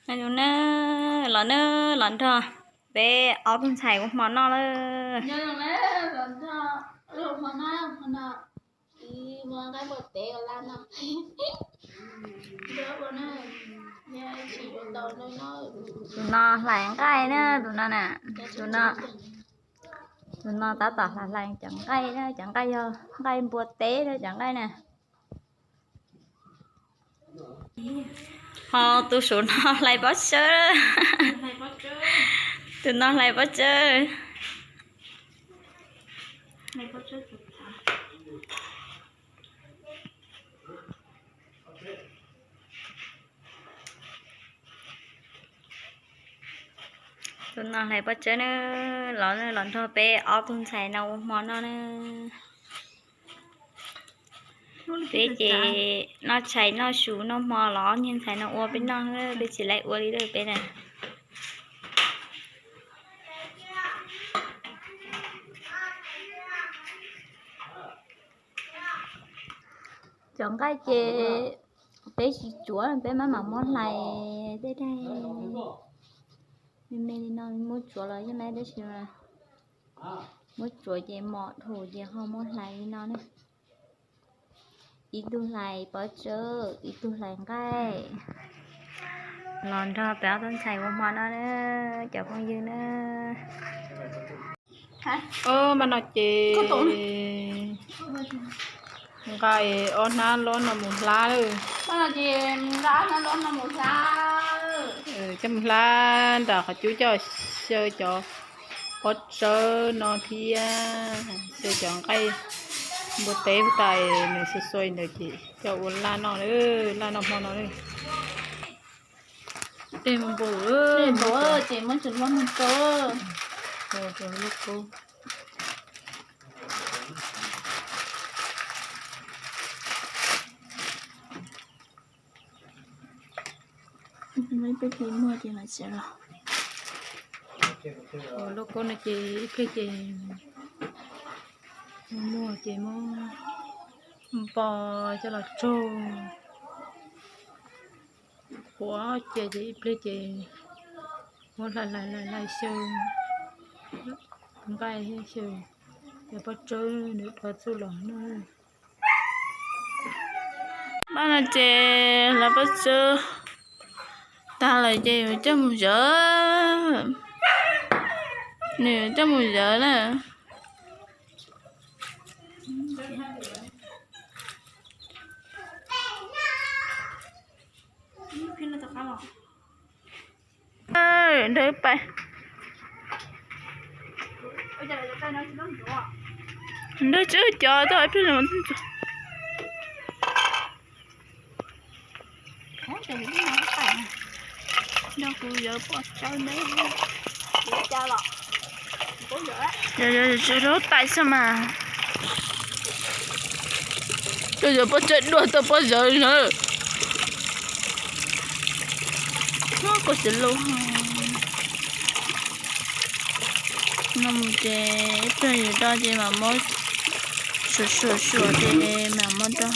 Los na, los na, los nrog peb ob tug ntxhais ua hmo noj lawm. Tus no hlais nqaij na, tus no na, tus no, tus no tab tom hlais hlais cov nqaij na, cov nqaij yog nqaij npua teb na, cov nqaij na. Ho tus saum no hlais pob tsawb. Tus no hlais pob tsawb. Tus no hlais pob tsawb na, los los nrog peb ob tug ntxhais no ua hmo noj na. Peb ces noj tshais noj su noj hmo los ob niag ntxhais no ua peb noj, peb tsis laib ua li lawm peb na. Cov nqaij ces peb tsis tsuav, peb maj mam muab hlais tej daig me me li no, muab tsuav los yeej laib tab sis muab tsuav ces mos dhau ces ho muab hlais li no na. Ib tug hlais pob tsawb, ib tug hlais nqaij. Los nrog peb ob tug ntxhais ua hmo no na, cov phooj ywg na. Mas no ces nqa ob hnab lob no mus hlab lawm. Coj mus hlab nram qhov cub coj xyaw cov pob tsawb no thiab xyaw cov nqaij npua teb tas nws xuas xuas ntawd ces coj ua laj noj, laj noj hmo no. Dej npau ces muab tsis muab mus rau lub kub. Peb pliag muag ces mam txiav los. Lub kub no ces ib pliag ces muag ces muab npo coj los tsaug. Qhuav cia ces ib pliag ces muab hlais hlais hlais hlais xyaw nqaij thiab xyaw cov pob tsawb nws dov txuj los no. Pab no ces hlais pob tsawb tag lawm ces yuav coj mus zawv. Nws yuav coj mus zawv na. Nrog pais. Nrog tswb cov tau ib pliag. Nrog kuv yawv pom tsawb neb. Yawv tais xwb mas. Coj yawv pob tsawb dua tau pob zawv na. Koj txiv lus. No mus ces ib pliag yus do ces mam muab suav suav suav ces mam muab do.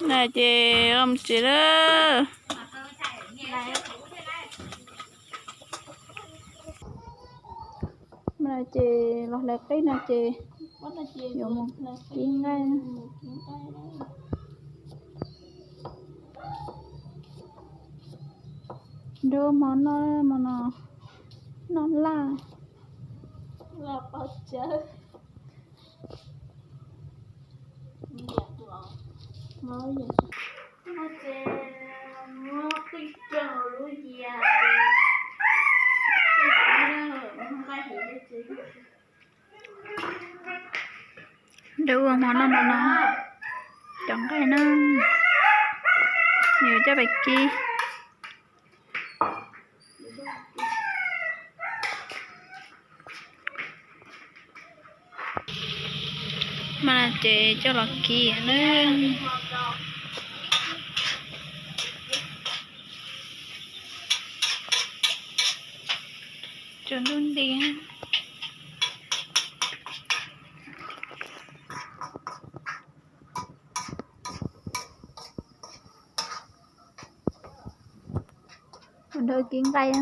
Na ces los tsev lawm. Ces los hlais qib no ces yuav mus kib nqaij. Nrog hmo noj, hmo no noj laj. Dawb ua hmo noj hmo no, cov nqaij na, yuav coj pais kib. Mas ces coj los kib na. Tsuas ntuj nti. Ua nrog kib nqaij.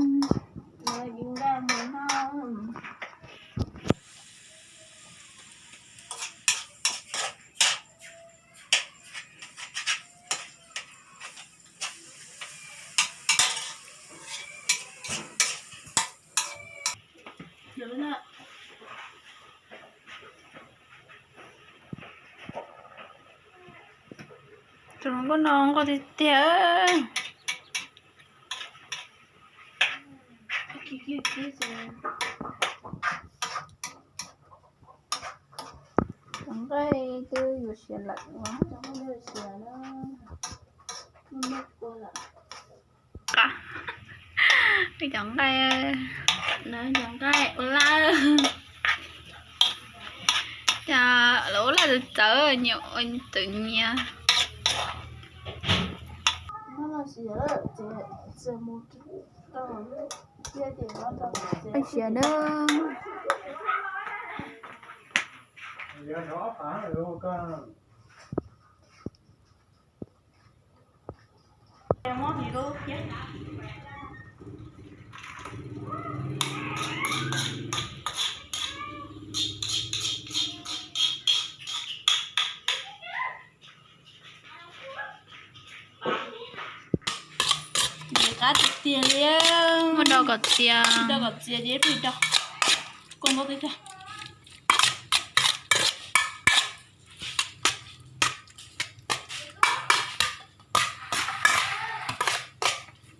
Tus hluas nkauj no nquag tiag tiag. Cov nqaij twb yuav siav lawm. Cov nqaij, cov nqaij ua laj, cov ua laj txawv txawv, nyiam ua txawv nyias. Ua siav na. Qab tiag tiag li. Muab do kom txias, do kom txias ces plig do. Kua ntau tiag tiag.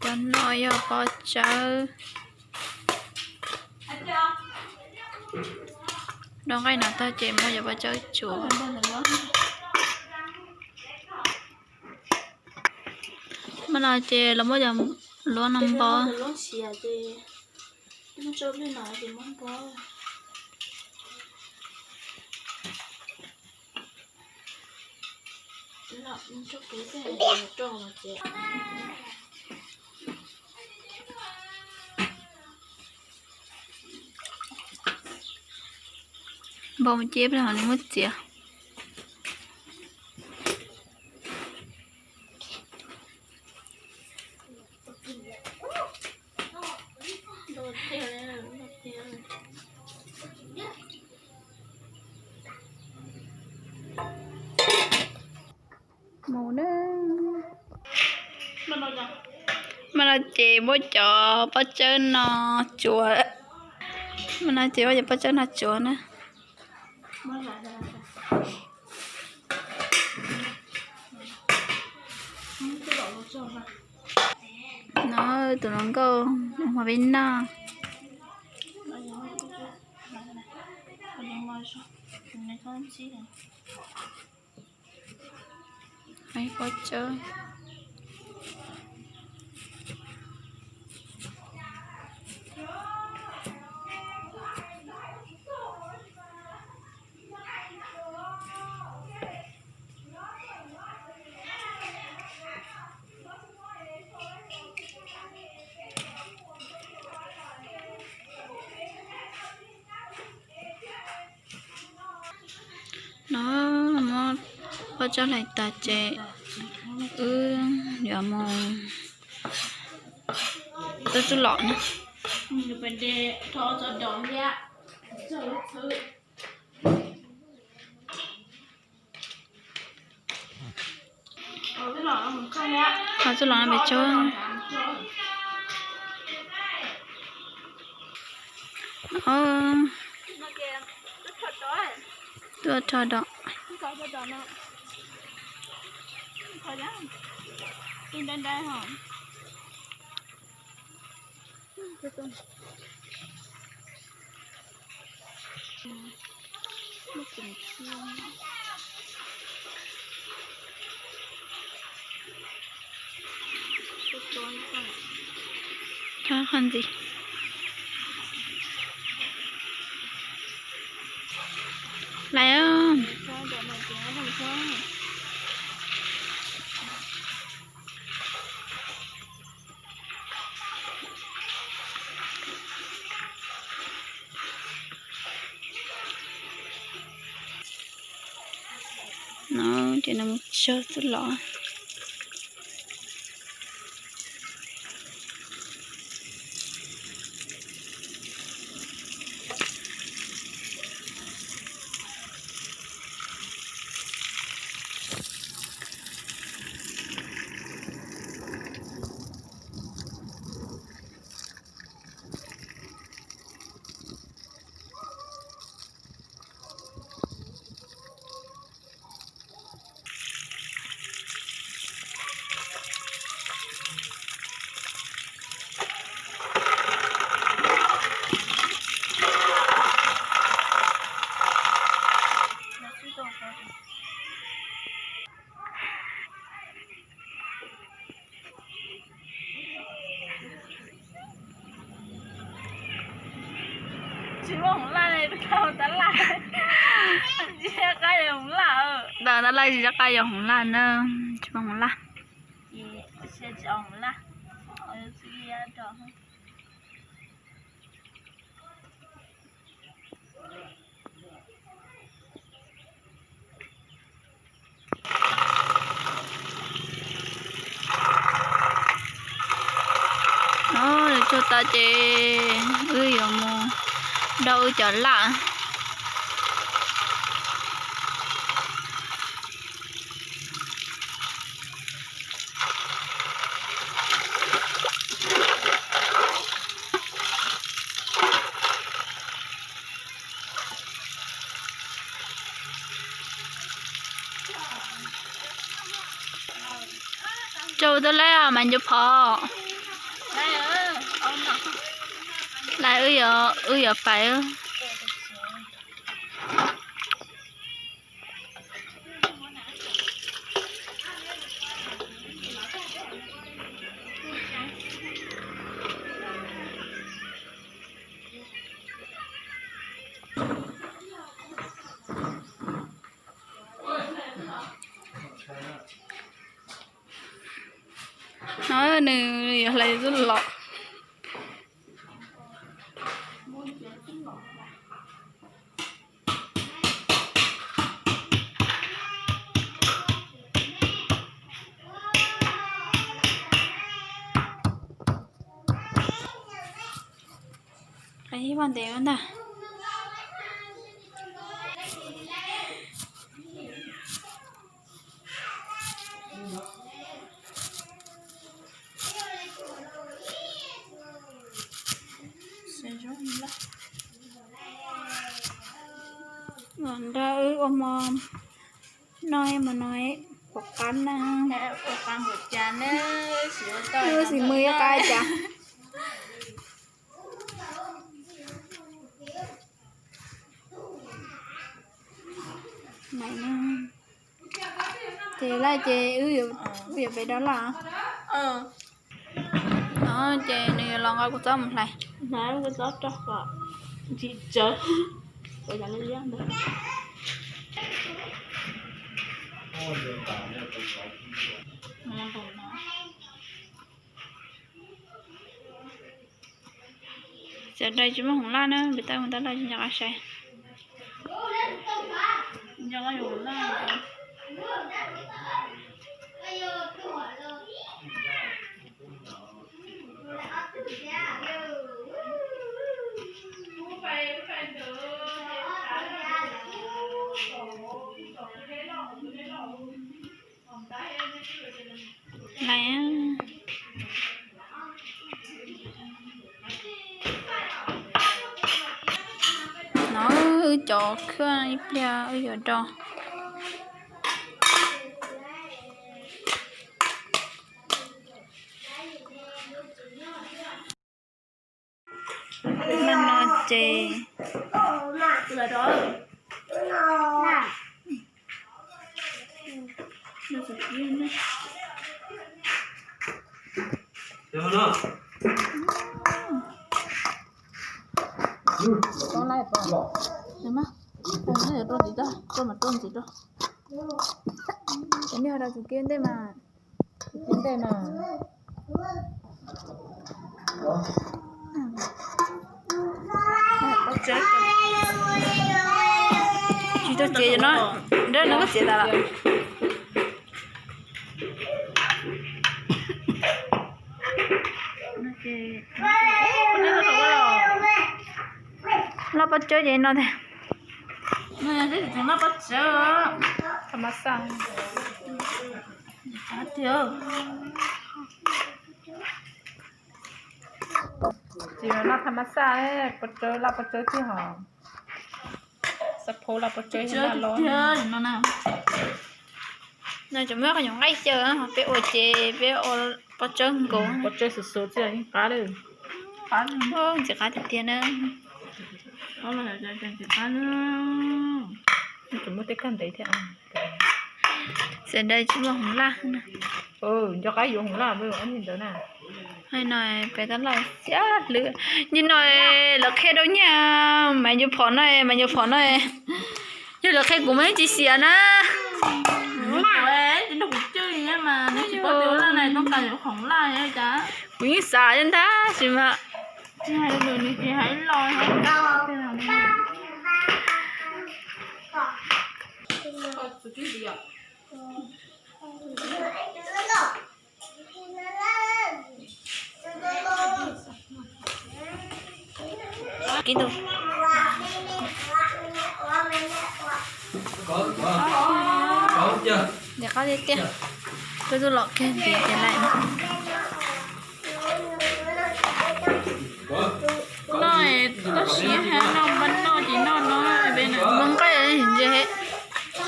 Cov no yog pob tsawb. Do nqaij no tag ces muab cov pob tsawb tsuav. Mas no ces los muab cov luab no npo. Npau mus ces peb ho muab txiav. Mus na. Mas no ces muab cov pob tsawb no tsuav. Mas no ces muab cov pob tsawb no tsuav na. No tus hluas nkauj hmo peb noj. Pob tsawb. No muab pob tsawb hlais tas ces wb yuav mus tub tub lom na. Ho tub lom no pes tsawg. Tub rho do. Qhov ntxiv. Lais. No ces nws mus tsawg xwb los. Tsis muaj hmoov laj li, tab laj, tsis qab yog hmoov laj. Tab laj tsis qab yog hmoov laj na, tsis muaj hmoov laj. Nws tsuag tag ces wb yuav mus do wb cov laj. Rau tus laj mas ncu phom. Laj, wb yuav pais. No nws yuav hlais xub los. Qhib vaj ntev ntag. Nrog wb ua hmo no, hmo no puas qab na? Wb xim mus yuav qab cas. Ces laj ces wb yuav pem do laj. No ces nws yuav los nqa kuv txob mus hlais. Kuv txob rau kom ntsis tsawv. Cov dais tsis muaj hmoov laj na, pem tab mus tab laj tsis nco qab sai. Lais. No wb cov khwb ib pliag wb yuav do. Noj no ces Rau ntxiv rau, cov nej ho rau tus kiab ntej mas, tus kiab ntej mas. Tsis tau txiav no, nrab no koj txiav tas lawm. Loj pob tsawb ces no tiag. Loj pob tsawb. Tsis yog noj thaj ma xaj, pob tsawb loj pob tsawb tiag hos. Xab phaub loj pob tsawb loj. No tseem muaj qhov nyuam nqaij xyaw, peb ua ces peb ua pob tsawb nkaus. Pob tsawb xuv xuv txij yeej qab li. Ntxim qab tiag tiag na. Tseem muaj tej kab ntev thiab. Xav dai tsis muaj hmoov laj na. Nco qab yuav hmoov laj ntawd na. Hais no peb tab laj xiab hlwb. Nim no lawv qhia rau nyaj mas yuav phom no, mas yuav phom no. Yog lawv qhia kuv mas yeej tsis xiam na. Kuv yeej xav ntag sis mas. Kiv tus. Ntxim qab tiag tiag. Peb twb los kiag ntxiv ces lawm. Noj toj siab hab noj npaj noj ces noj no peb na. Npaj nqaij ntse,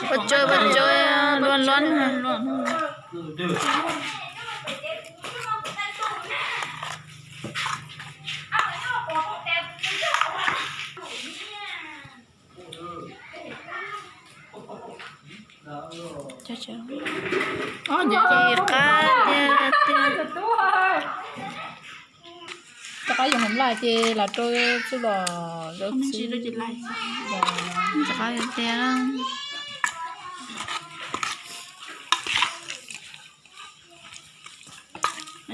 pob tsawb pob tsawb luaj luaj. Ces qab tiag tiag. Rov qab yuav hmoov laj ces lam rau txuj lom zauv txhwb. Rov qab tiag.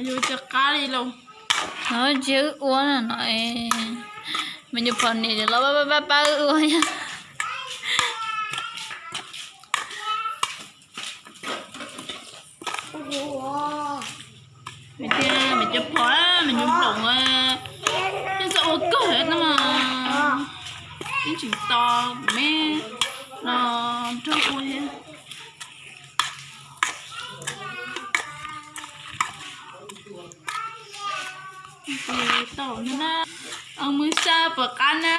Yuav ua qab li lauj. No tsis wb ua no, mas nyuam phom niam los pab pab wb ua. Tiag, me cov phom, me nyuam phom yeej txawj ua kawg no mas, yeej tseem tos me los nrog ua thiab. Tau na, mus xya pom qab na.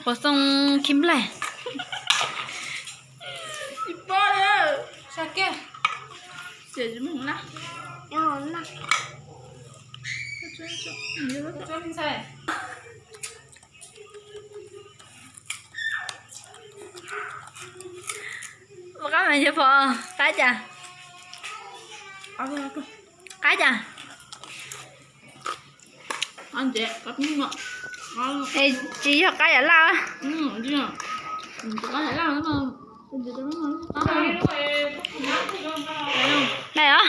Puas xoo khib nplaig? Ua qab mas yog pom qab cas? Qab cas? Es tsis yog qab yam laj. Dai os.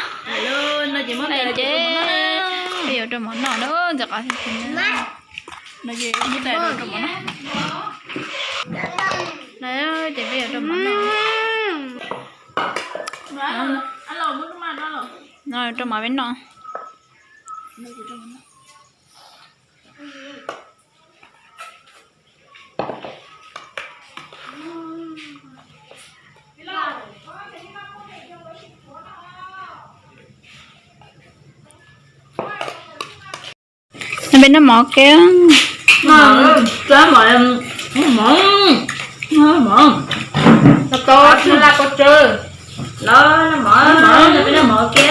Ces peb yuav rau mov noj na, ntxim qab tiag tiag. No ces muab tais rau rau mov noj. Ces peb yuav rau mov noj. No rau mov peb noj. No peb noj mov ke. Mov, mov, mov, mov, mov, mov, peb noj mov ke.